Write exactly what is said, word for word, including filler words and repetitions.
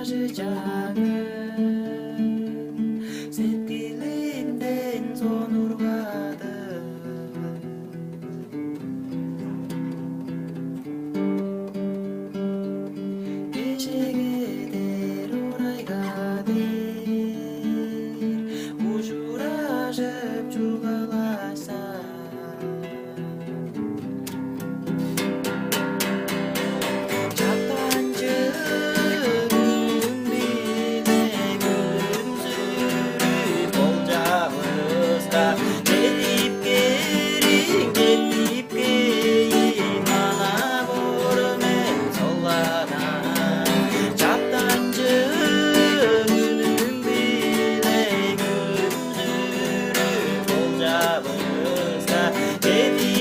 чаңын сеткилимден сонургадып, кежегедер орайга дээр ужуражып чугаалашса, чаптанчыг үнүң-биле күлүмсүрүп, ол чавыска чедип кээриң, чедип кээйин, мана боор мен солгана. Чаптанчыг үнүң-биле күлүмсүрүп, ол чавыска чедип